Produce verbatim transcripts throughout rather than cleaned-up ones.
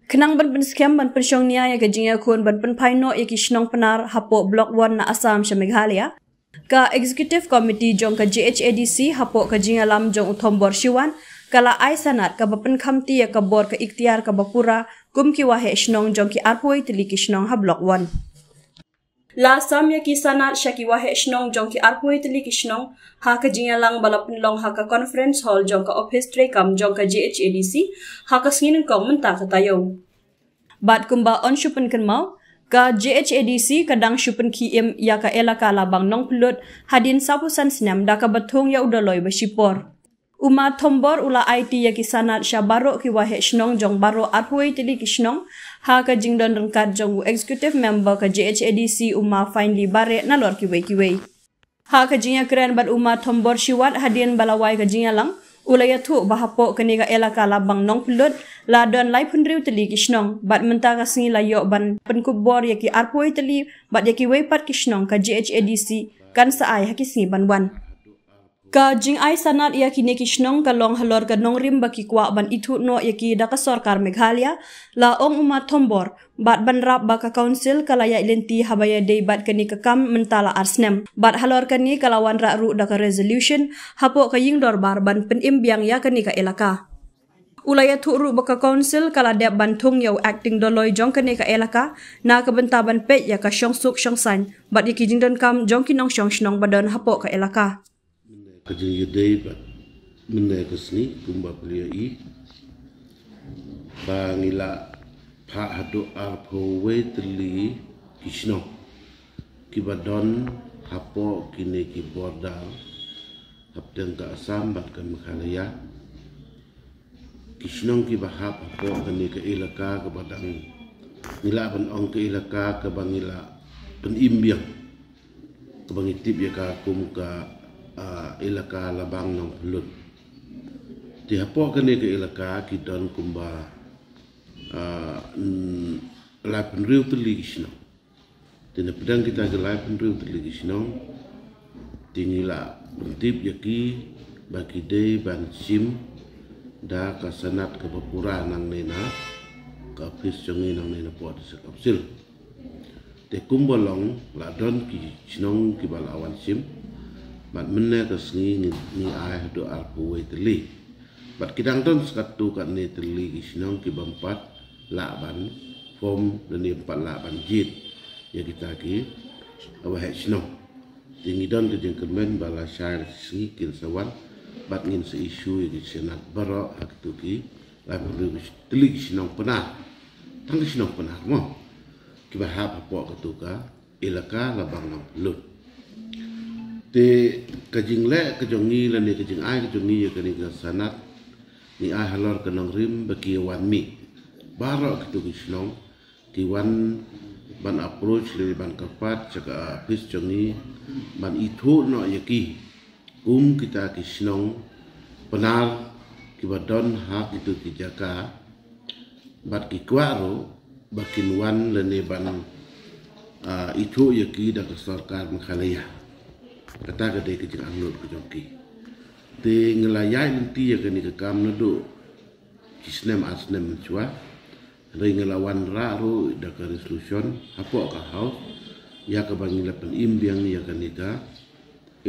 Khnang ban pynskhem ban pynshong nia ïa ka jingïakhun ban pynphai noh ïa ki shnong Pnar hapoh Block One na Assam sha Meghalaya, ka Executive Committee jong ka J H A D C hapoh ka jingïalam jong u Thombor Shiwat ka la ai sanad kaba pynkhamti ïa ka bor ka iktiar kaba pura kum ki waheh shnong jong ki arphew tylli ki shnong ha Block One. La sam ïa ki sanad sha ki waheh shnong jong ki arphew tylli ki shnong ha ka jingïalang ba la pynlong ha ka conference hall jong ka office treikam jong ka J H A D C ha ka sngi Nyngkong mynta ka taïew. Bad kumba yn shu pynkynmaw, ka J H A D C ka dang shu pynkhie im ïa ka elaka Labang Nongplut hadien sawphew san snem da kaba thung ïa u Dolloi ba shipor. U Ma Thombor u la aiti ïa ki sanad sha baroh ki waheh shnong jong baroh arphew tylli ki shnong ha ka jingdon ryngkat jong u Executive Member ka J H A D C u Ma Finely Bareh nalor kiwei kiwei. Ha ka jingïakren bad u Ma Thombor Shiwat hadien ba la wai ka jingïalang, u la ïathuh ba hapoh kane ka elaka Labang Nongplut la don laiphew tylli ki shnong bad mynta ka sngi la ïoh ban pynkup bor ïa ki arphew tylli bad ïa kiwei pat ki shnong ka J H A D C kan sa ai ha ki sngi ban wan. Ka jingai sanad ïa kine ki shnong ka long halor ka nongrim ba ki kwah ban ithuh noh ïa ki da ka sorkar Meghalaya, la ong u Ma Thombor, bad ban rap ba ka council ka la ïaid lynti haba ïadei bad kane ka kam mynta la ar snem. Bad halor kane ka la wanrah ruh da ka resolution hapoh ka ïing dorbar ban pynim biang ïa kane ka elaka. U la ïathuh ruh ba ka council ka la dep ban thung ïa u acting Dolloi jong kane ka elaka na ka bynta ban peit ïa ka shongsuk shongsaiñ bad ïa ki jingdonkam jong ki nongshong shnong ba don hapoh ka elaka. Ka jingïadei bad mynne ka sngi kumba phi ïohi ba ngi la phah haduh arphew wei tylli ki shnong kiba don hapoh kine ki border hapdeng ka Assam bad ka Meghalaya. Ki shnong kiba hap hapoh kane ka elaka kaba dang ngi lah ban ong ka elaka kaba ngi la pynim biang, kaba ngi tip ïa ka kum ka, ah, elaka Labang Nongplut. Te hapoh kane ka elaka ki don kumba, ah, mm, laiphew tylli ki shnong. Te na pdeng kita ki laiphew tylli ki shnong, te ngi la pyntip ïa ki ba ki dei ban shim da ka sanad kaba pura nangne na ka office jong ngi nangne na pdeng District Council. Te kumba long la don ki shnong kiba la wan shim, bad mynne ka sngi ngi, ngi ai haduh arphew wei tylli. Bad ki dang don sa katto katne tylli ki shnong ki bym pat lah ban form lane bym pat lah ban jied ïa kita ki waheh shnong. Te ngi don ka jingkyrmen ba lashai lashisngi kin sa wan bad ngin sa issue ïa ki sanad baroh ha kito ki laiphew tylli ki shnong Pnar. Tang ki shnong Pnar mo kiba hap hapoh kato ka elaka Labang Nongplut. Te ka jingleh ka jong ngi lane ka jingai ka jong ngi ïa kane ka sanad ngi ai halor ka nongrim ba ki wan mih baroh kito ki shnong, ki wan ban approach lane ban kyrpad sha ka office jong ngi ban ithuh noh ïa ki kum kita ki shnong Pnar kiba don ha kito ki jaka, bad ki kwah ruh ba kin wan lane ban, ah, ithuh ïa ki da ka sorkar Meghalaya. Kata ka dei ka jingangnud ka jong ki. Te ngi la ïaid lynti ïa kane ka kam naduh ki snem ar snem mynshuwa. Hynrei ngi la wanrah ruh da ka resolution hapoh ka House ïa kaba ngi la pynim biang ïa kane ka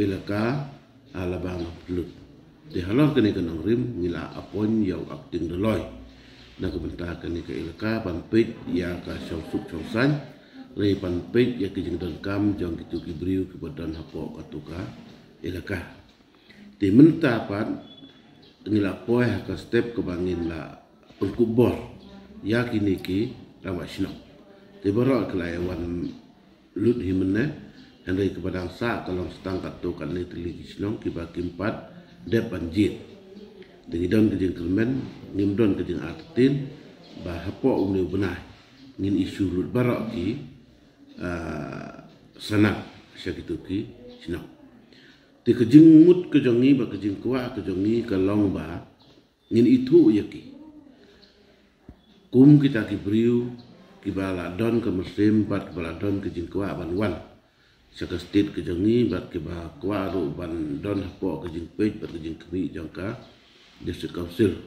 elaka Labang Nongplut. Te halor kane ka nongrim ngi la appoint ïa u acting Dolloi na ka bynta kane ka elaka ban peit ïa ka shongsuk shongsaiñ, lane ban peit ïa ka jingdonkam jong kito ki briew kiba don hapoh kato ka elaka. Te mynta pat ngi la poi ha ka step kaba ngin la pynkup bor ïa kine ki rangbah shnong. Te baroh ki la ïa wan lut hi mynne, hynrei kaba dang sah ka long sa tang katto katne tylli ki shnong kiba kim pat dep ban jied. Te ngi don ka jingkyrmen, ngim don ka jingartatien ba hapoh une u bnai ngin issue lut baroh ki, ah, sanad sha kito ki shnong. Te ka jingmut ka jong ngi bad ka jingkwah ka jong ngi ka long ba ngin ithuh ïa ki kum kita ki briew kiba la don ka mynsiem bad kiba la don ka jingkwah ban wan sha ka state ka jong ngi bad kiba kwah ruh ban don hapoh ka jingpeit bad ka jingkhmih jong ka District Council.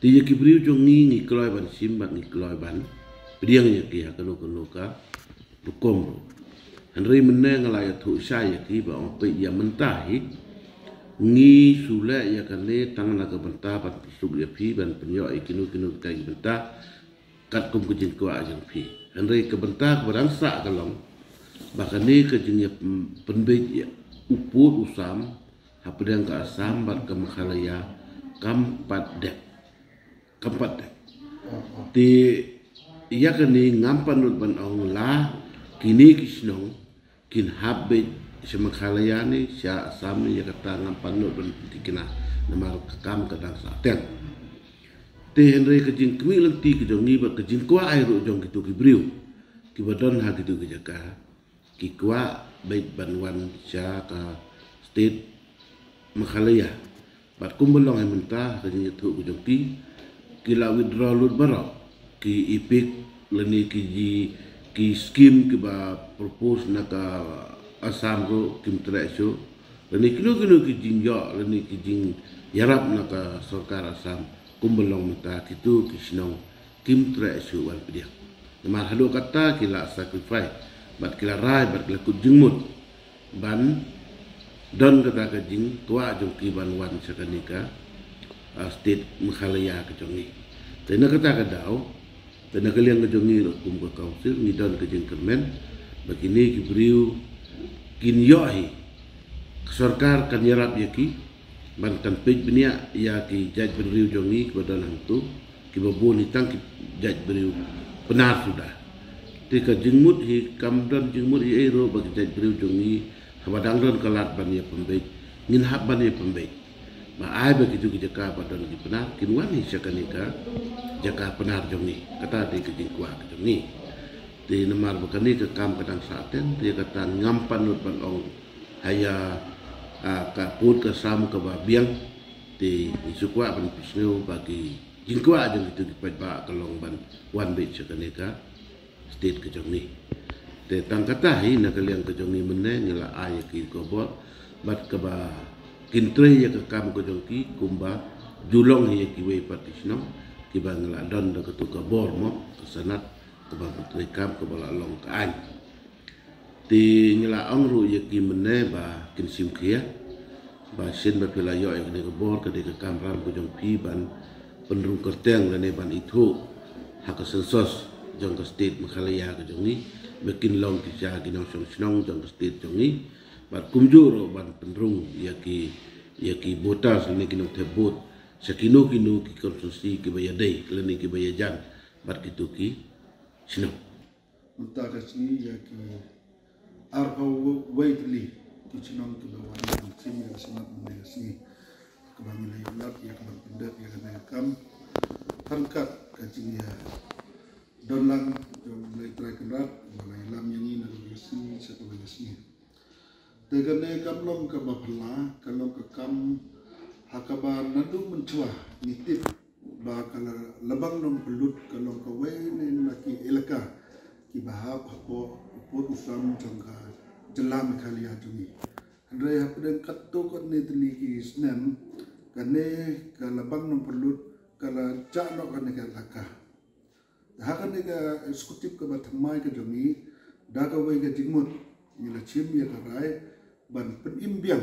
Te ïa ki briew jong ngi ngi kloi ban shim bad ngi kloi ban pdiang ïa ki ha kano kano ka rukom ruh. Hynrei mynne nga la ïathuh shai ïa ki ba ong peit ïa mynta hi ngi shu leh ïa kane tang na ka bynta ban pynsuk ïa phi ban pynïoh ïa kino kino kitai ki bynta katkum ka jingkwah jong phi. Hynrei ka bynta kaba dang sah ka long ba kane ka jingïapynbeit ïa u pud u sam hapdeng ka Assam bad ka Meghalaya kam pat dep. Kam pat dep. Te ïa kane ngam pat nud ban ong la kine ki shnong kin hap beit sha Meghalaya ne sha Assam ne, ïa kata ngam pat nud ban pynthikna namar ka kam ka dang sah teng. Te hynrei ka jingkhmih lynti ka jong ngi bad ka jingkwah ai ruh jong kito ki briew kiba don ha kito ki jaka ki kwah beit ban wan sha ka state Meghalaya. Bad kumba long hi mynta ka jingïathuh ka jong ki, ki la withdraw lut baroh ki EPIC lane ki ji ki skim kiba propose na ka Assam ruh kim treh shuh, lane kino kino ki jingïoh lane ki jingïarap na ka sorkar Assam. Kumba long mynta kito ki shnong kim treh shuh ban pdiang. Namar haduh katta ki la sacrifice bad ki la rai bad ki la kut jingmut ban don kata ka jingkwah jong ki ban wan sha kane ka, ah, state Meghalaya ka jong ngi. Te na kata ka daw, te na ka liang ka jong ngi ruh kum ka council ngi don ka jingkyrmen ba kine ki briew kin ïoh hi ka sorkar kan ïarap ïa ki ban kan peit bniah ïa ki jait bynriew jong ngi kiba don hangto, kiba bun hi tang ki jait briew Pnar suda. Te ka jingmut hi kam don jingmut hi ei ruh ba ki jait briew jong ngi haba dang don ka lad ban ïapynbeit ngin hap ban ïapynbeit. Ba ai ba kito ki jaka ba don ki Pnar kin wan hi sha kane ka jaka Pnar jong ngi. Kata dei ka jingkwah ka jong ngi. Te namar ba kane ka kam ka dang sah teng te kata ngam pat nud ban ong ha ïa, ah, ka pud ka sam kaba biang. Te ngi shu kwah ban pynsngew ba ki jingkwah jong kito ki paidbah ka long ban wan beit sha kane ka state ka jong ngi. Te tang kata hi na ka liang ka jong ngi mynne ngi la ai ïa ki khubor bad kaba kin trei ïa ka kam ka jong ki kumba ju long hi ïa kiwei pat ki shnong kiba ngi la don da kato ka bor mo ka sanad kaba pyntreikam kaba la long ka aiñ. Te ngi la ong ruh ïa ki mynne ba kin shim khia ba shen ba phi la ïoh ïa kane ka bor ka dei ka kamram ka jong phi ban pynrung kyrteng lane ban ithuh ha ka census jong ka state Meghalaya ka jong ngi ba kin long ki sha ki nongshong shnong jong ka state jong ngi. Bad kumjuh ruh ban pynrung ïa ki, ïa ki voters lane ki nongthep vote sha kino kino ki constituency kiba ïadei lane kiba ïajan bad kito ki shnong. Mynta ka sngi ïa ki arphew wei tylli ki shnong kiba wan ban shim ïa ka sanad mynne ka sngi. Kaba ngi la ïoh lad ïa ka ban pyndep ïa kane ka kam. Ryngkat ka jingïadonlang jong U Blei Trai Kynrad ba la ïalam ïa ngi na kawei ka sngi sha kawei ka sngi. Te kane kam long kaba phylla, ka long ka kam ha kaba naduh mynshuwa ngi tip ba ka la, Labang Nongpynlut ka long kawei na ki elaka kiba hap hapoh u pud u sam jong ka jylla Meghalaya jong ngi. Hynrei hapdeng katto katne tylli ki snem kane ka Labang Nongpynlut ka la jah noh kane ka elaka. Ha kane ka executive kaba thymmai ka jong ngi da kawei ka jingmut ngi la shim ïa ka rai ban pynim biang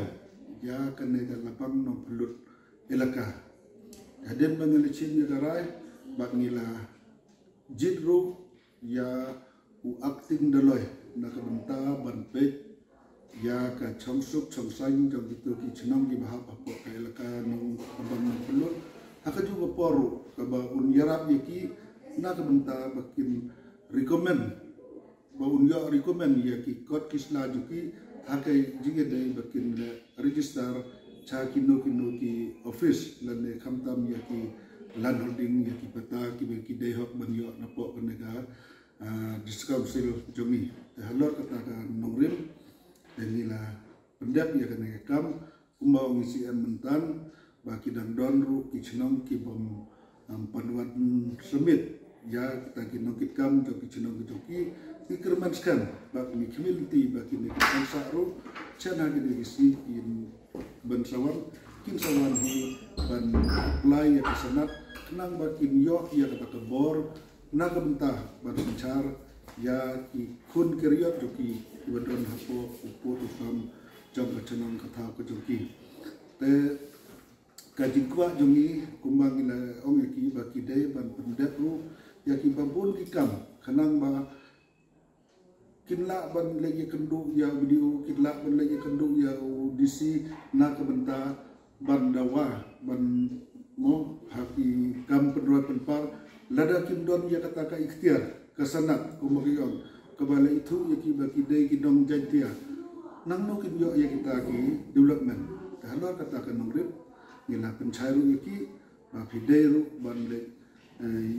ïa kane ka Labang Nongpynlut elaka. Hadien ba ngi la shim ïa ka rai bad ngi la jied ruh ïa u acting Doloi na ka bynta ban peit ïa ka chongsuk chongsaiñ jong kito ki shnong kiba hap hapoh ka elaka Nong Labang Nongpynlut ha kajuh ka por ruh kaba un ïarap ïa ki na ka bynta ba kin recommend ba un ïoh recommend ïa ki kot ki sla jong ki ha ka jingïadei ba kin leh register sha kino kino ki office lane khamtam ïa ki land holding ïa ki pata kiba ki dei hok ban ïoh napoh kane ka ah, District Council jong ngi. Te halor kata ka nongrim te ngi la pyndep ïa kane ka kam kumba ong i C M mynta ba ki dang don ruh ki shnong ki bym, um, pynwad submit ïa kita ki nongkitkam jong ki shnong ki jong ki. Ngi kyrmen skhem ba ngi khmih lynti ba kine ki kam sah ruh shen ha kine ki sngi kin ban sa wan, kin sa wan hi ban apply ïa ka sanad khnang ba kin ïoh ïa kata ka bor na ka bynta ban synshar ïa ki khun ki riot jong ki kiba don hapoh u pud u pam jong ka chnong ka thaw ka jong ki. Te ka jingkwah jong ngi kumba ngi la ong ïa ki ba ki dei ban pyndep ruh ïa kiba bun ki kam khnang ba kin lah ban leit ïakynduh ïa u B D O, kin lah ban leit ïakynduh ïa u D C na ka bynta ban dawa ban mo ha ki kam pynroi pynpar lada kim don ïa kata ka ikhtiar ka sanad kumba ki ong kaba la ithuh ïa ki ba ki dei ki nong Jaiñtia. Nangno kin ïoh ïa kita ki development? Te halor kata ka nongrim ngi la pynshai ruh ïa ki ba phi dei ruh ban leit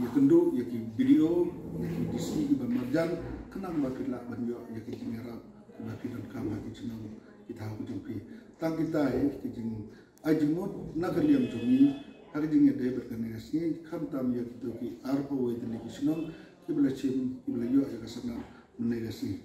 ïakynduh ïa ki B D O ïa ki D C kiba marjan khnang ba phi lah ban ïoh ïa ki jingïarap kiba phi donkam ha ki chnong ki thaw ki jong phi. Tang kita hi ki jing ai jingmut na ka liang jong ngi ha ka jingïadei bad kane ka sngi khamtam ïa kito ki arphew wei tylli ki shnong kiba la shim kiba la ïoh ïa ka sanad mynne ka sngi.